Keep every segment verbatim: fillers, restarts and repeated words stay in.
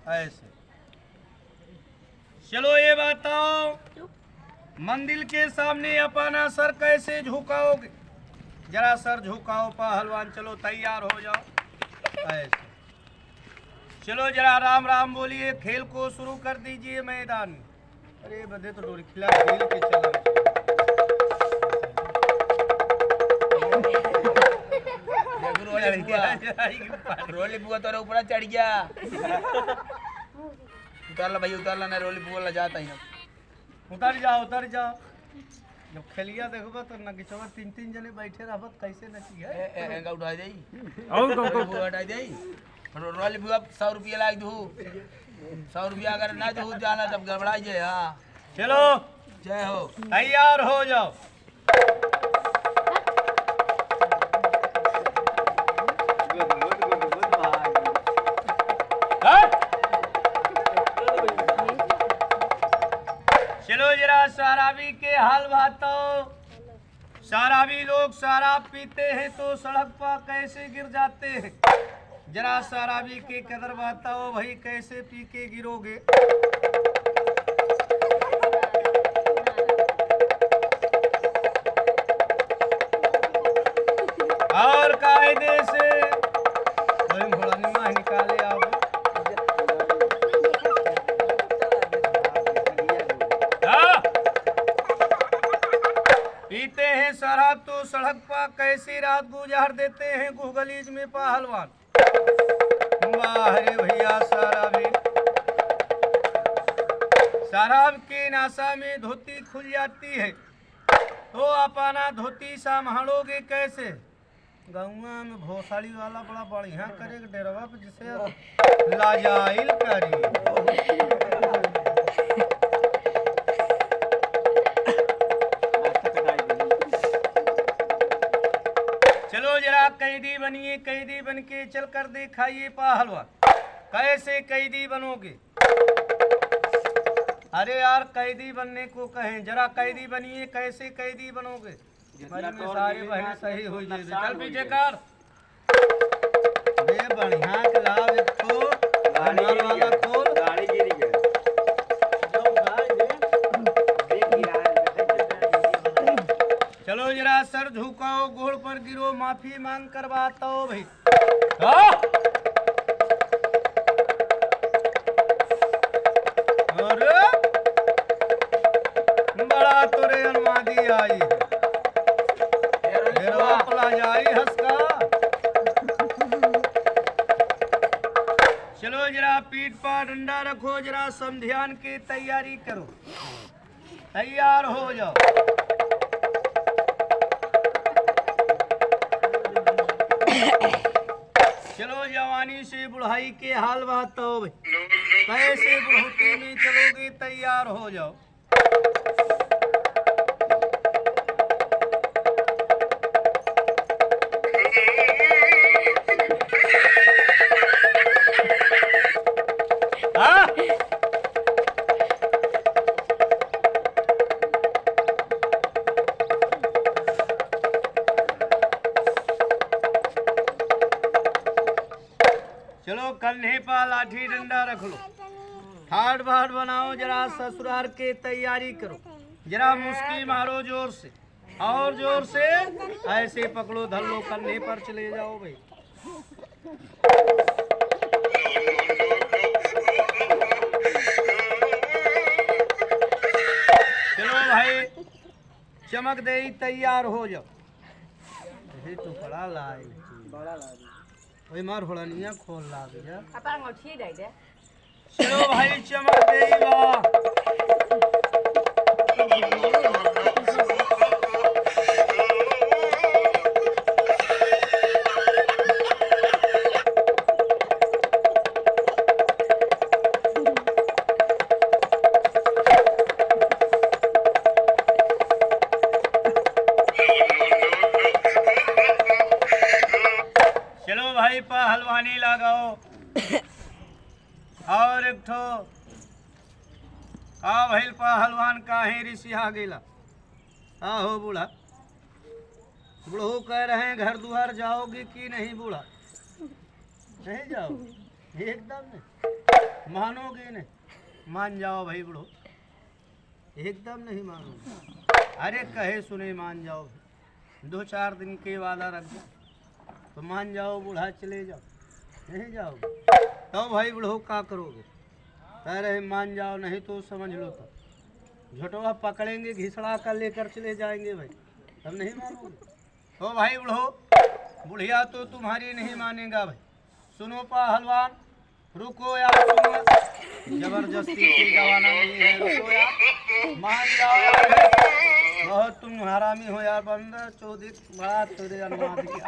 ऐसे। चलो ये बताओ, मंदिर के सामने अपना सर कैसे झुकाओगे? जरा सर झुकाओ पहलवान, चलो तैयार हो जाओ। ऐसे। चलो जरा राम राम बोलिए, खेल को शुरू कर दीजिए मैदान में। अरे बदे तो डोरी खिला खेल के चला। देखो रोली बुआ। रोली बुआ तोरे ऊपर चढ़ गया। उतार ला भैया, उतार ला, ना रोली बुआ ला जाता ही ना। उतर जाओ, उतर जाओ। जब खेलिया देखबा तो नगिचवा तीन तीन जने बैठे रहबा तो कैसे नचिहे? ए, ए, एंगा उठा जाई। और कौन, कौन? बुआ उठा जाई। रो-, रोली बुआ सौ रुपया लाग दू। सौ रुपया अगर ना दू जाना तब गड़बड़ा जाए। हाँ। चलो। जय हो। तैयार हो जाओ। हट! चलो जरा शराबी के हाल बताओ। शराबी लोग शराब पीते हैं तो सड़क पर कैसे गिर जाते हैं? जरा शराबी के कदर बताओ भाई, कैसे पी के गिरोगे? और कायदे से भाई घोड़ा निमा निकाले आओ। हाँ। पीते हैं शराब तो सड़क पर कैसी रात गुजार देते हैं गुहगलीज में पहलवान। वाह रे भैया, शराबी, शराब के नशा में धोती खुल जाती है, तो अपना धोती संभालोगे कैसे? गौवा में भोसड़ी वाला बड़ा बढ़िया करे के डेरवा पे जिसे लाजाइल करी। चलो जरा कैदी बनिए, कैदी बन के चल कर दिखाइए पहलवान, कैसे कैदी बनोगे? अरे यार, कैदी बनने को कहें, जरा कैदी बनिए, कैसे कैदी बनोगे? जितना मरी में तोड़ सारे दिए बहन ना, सही हो उतना जाए। शान चल हो पीछे जाए। कर। बे बढ़िया के लाओ एक ठो, गाड़ी हमार गिरी वाला गया, खोल। गाड़ी गिरी गया। देख गिरा है। चलो जरा सर झुकाओ, गोड़ पर गिरो, माफी मांग करवाता हो भाई। हाँ? अरे, बड़ा तोरे अनुवादी आई। हेरवा पला जाई हंसका। चलो जरा पीठ पर डंडा रखो, जरा समधियान की तैयारी करो। तैयार हो जाओ। चलो, जवानी से बुढ़ाई के हाल बताओ भाई, कैसे बुढ़ौती में चलोगे? तैयार हो जाओ। हाँ? चलो, कन्हे पा लाठी डंडा रख लो, ठाट बाट बनाओ, जरा ससुरार के तैयारी करो, जरा मुस्की मारो जोर से, और जोर से, ऐसे पकड़ो, धर लो, कन्हे पर चले जाओ भाई। चलो भाई, चमक देई, तैयार हो जाओ। यही टुकड़ा लाई। बड़ा लाई। ओए मार होड़निया खोल ला भैया। अपन अंगूठी दे दे। चलो भाई, चमक देई बा। चलो भाई, पहलवानी लगाओ। और एक ठो, का भइल पहलवान, काहे रिसिया गेला? का हो बूढ़ा? बुढ़ऊ कह रहे हैं, घर दुआर जाओगे कि नहीं बूढ़ा? नहीं जाओगे? एकदम नहीं। मानोगे नहीं? मान जाओ भाई बूढ़ो, एकदम नहीं मानोगे। अरे कहे सुने मान जाओ भाई, दो चार दिन के वादा रख दो तो मान जाओ, बूढ़ा चले जाओ, नहीं जाओगे। तो भाई बूढ़ो का करोगे? कह रहे मान जाओ, नहीं तो समझ लो तो झोटवा पकड़ेंगे, घिसड़ा कर लेकर चले जाएंगे भाई, तब नहीं मानोगे। तो भाई बूढ़ो, बुढ़िया तो तुम्हारी नहीं मानेगा भाई। सुनो पहलवान, रुको यार, सुनो, जबरदस्ती की जमाना नहीं है, रुको यार, मान जाओ यार। बहुत तुम हरामी हो यार, बंदर चोदी, बड़ा तेरे अनुवाद किया।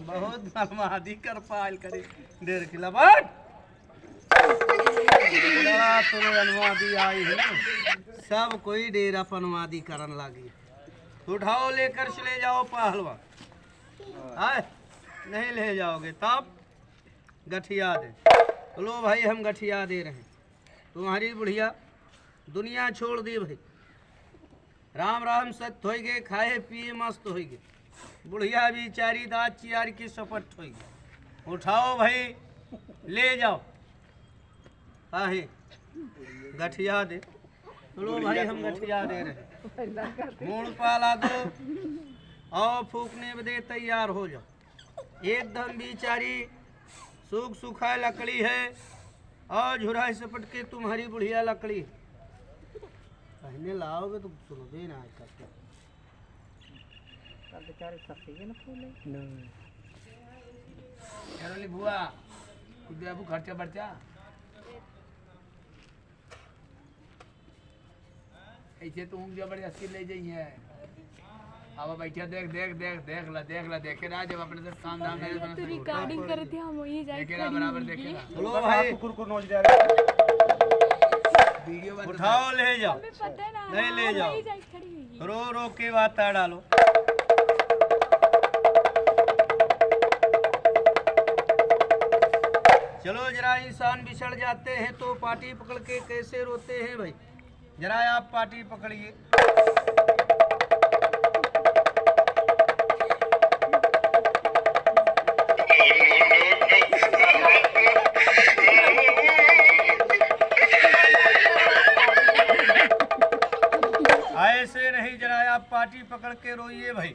बहुत बर्बादी कर पायल करी, डेढ़ किलो बट। बड़ा तेरे अनुवादी आई है ना, सब कोई डेरा पनवादी करन लागी। उठाओ, लेकर चले जाओ पहलवान। आए, नहीं ले जाओगे तब गठिया दे। तो लो भाई, हम गठिया दे रहे हैं। तुम्हारी बुढ़िया दुनिया छोड़ दी भाई। राम राम सत होइगे, खाए पिए मस्त होइगे। बुढ़िया बेचारी दाँत चियार के सपट होइगे। उठाओ भाई, ले जाओ। आहे, गठिया दे। लो भाई, हम गठिया दे रहे। मूड़ पाला दो, आओ फूकने बदे तैयार हो जाओ। एकदम बेचारी सूख सूखा लकड़ी है और झुराई सपट के तुम्हारी बुढ़िया लकड़ी। पहले लाओगे तो सुनोगे ना आज तक। तब बेचारे सस्ते के ना फूले। नहीं। यार वाली बुआ, कुछ दे अबू खर्चा बर्चा। ऐसे तो हम जबरदस्ती ले जाइए। अब बैठा, देख, देख, देख, देख ला, देख ला, देखे रहा, जब अपने से काम धाम नहीं, अपने तू से recording करती, हम वहीं जाए देखे रहा, खड़ी बराबर हुई। देखे रहा। चलो भाई। कुकुर को नोच दे रहा है। वीडियो बंद उठाओ, ले जाओ। हमें पता ना, नहीं, ले हम जाओ। वहीं जाए खड़ी हुई। रो रो के बात डालो। चलो, जरा इंसान बिछड़ जाते हैं तो पाटी पकड़ के कैसे रोते हैं भाई। जरा आप पाटी पकड़िए। ऐसे नहीं, जरा आप पाटी पकड़ के रोइए भाई।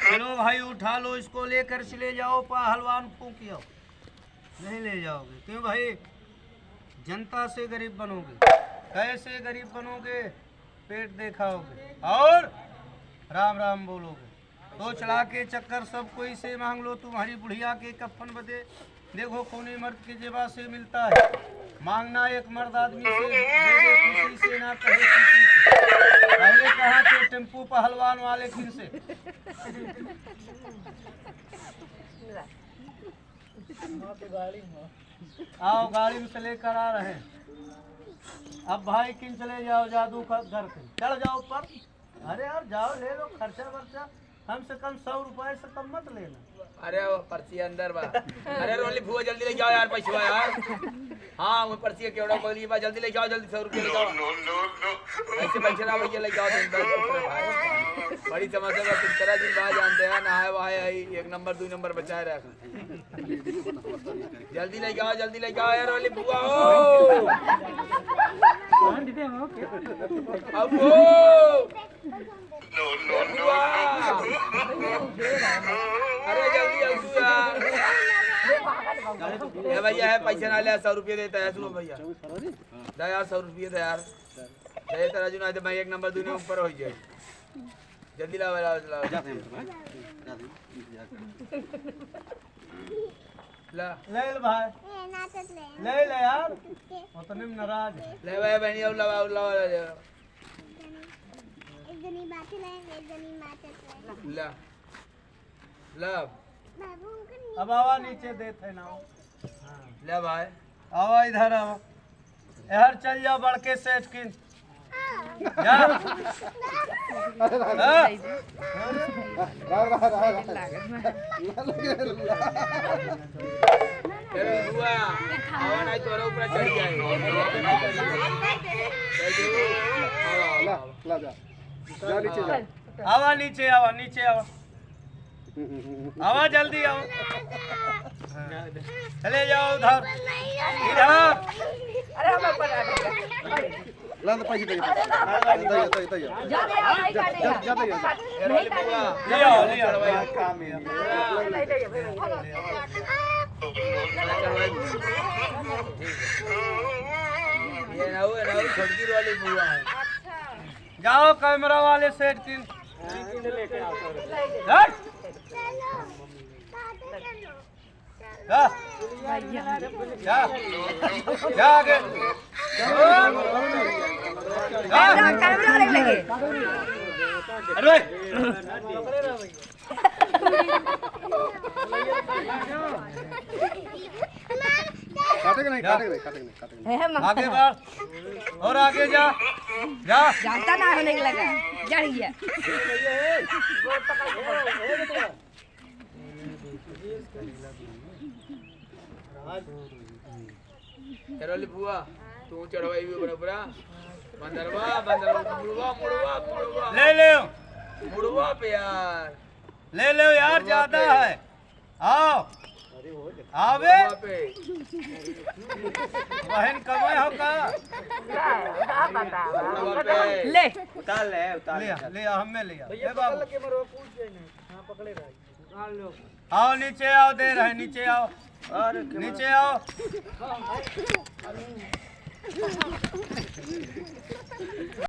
चलो भाई, उठा लो, इसको लेकर चले जाओ पहलवान फूंकियो। नहीं ले जाओगे। क्यों भाई? जनता से गरीब बनोगे। कैसे गरीब बनोगे? पेट देखाओगे और राम राम बोलोगे। तो चला के चक्कर सब कोई से मांग लो, तुम्हारी बुढ़िया के कफन बदे। देखो, कौने मर्द के जेबा से मिलता है मांगना। एक मर्द आदमी से दे दे खुशी से, ना कहे खुशी से। पहले कहाँ थे टेम्पू पहलवान वाले, किन से? आओ, गाड़ी में से लेकर आ रहे हैं। अब भाई किन चले जाओ जादू का घर पे, चढ़ जाओ ऊपर। अरे यार, जाओ, ले लो, खर्चा वर्चा कम से कम सौ रुपए से कम मत लेना। अरे, वो पर्ची अंदर बा। अरे, रोली फुआ, जल्दी लेके आओ यार, पैसवा यार। हाँ, वो पर्ची के केवड़ा बगली बा, जल्दी लेके आओ, जल्दी सौ रुपया लेके आओ। ऐसे पैसे ना भैया, लेके आओ, तुम दस रुपया भाई। बड़ी समस्या बा, तुम तेरह दिन बाद जानते हैं, नहाए वहाए आई, एक नंबर, दो नंबर बचाए रखा। जल्दी लेके आओ, जल्दी लेके आओ यार, वाली बुआ हो। अब हो। बुआ। अरे जल्दी आओ तू यार। ए भैया, है पैसा ना ले, सौ रुपये देता है, सुनो भैया। दे यार, सौ रुपये दे यार। दे तेरा जो ना, तो मैं एक नंबर दुनिया ऊपर हो जाए। जल्दी लाओ, लाओ, लाओ। जाते हैं, हैं? जाते हैं। ला। ले ले भाई। ए, नाचत ले। ले ले यार। के? उतने में नाराज है। ले भाई, बहनी, अब लाओ, लाओ, लाओ, लाओ। एक जनी बात ले, एक जनी नाचत ले। ला। ला। बाबू, उनके नीचे अब आवा, नीचे देत है ना। हाँ। ले भाई। आवा, इधर आवा। यार चल जा बड़के सेठ किन। जा। हाँ? रहा, रहा, रहा, रहा। अरे बुआ, आवा नहीं, तोरा ऊपर चढ़ जाए। ला, ला, जा। जा नीचे जा। आवा नीचे, आवा नीचे, आवा, आवा जल्दी आवा। हाँ। चले जाओ उधर, इधर। अरे हम ऊपर आ गए। ला, ला, पैसे दे, पैसे। दे, दे, दे, दे। जा, जा, जा, जा, जा। ले आओ, ले आओ। ये ना हुआ, ना हुआ, छोटकी वाली बुआ है। जाओ कैमरा वाले सेठ की। हट। जा। जा। जा आगे। जा। कैमरा, कैमरा लगे, लगे। अरे। काटेगा नहीं, काटेगा नहीं, काटेगा नहीं, काटेगा नहीं। हे माँ। आगे बढ़। और आगे जा। जा। जाता ना होने के लगा। जा ही है। चलो ले बुआ, तू चढ़वाई भी बड़ा बड़ा। बंदरवा, बंदरवा, मुड़वा, मुड़वा, मुड़वा। ले ले। मुड़वा पे यार। ले ले यार, मुड़वा ज्यादा पे। है। आओ। आओ बे। मुड़वा पे। बहन कमाए हो का? मुड़वा पे। ले। उतार ले, उतार ले, ले। ले, हमें ले आओ। भैया, ए बाबू। पकड़ के मरो, पूछ लेना। हाँ, पकड़े रहो। आओ, नीचे आओ, दे रहे, नीचे आओ। अरे, नीचे आओ।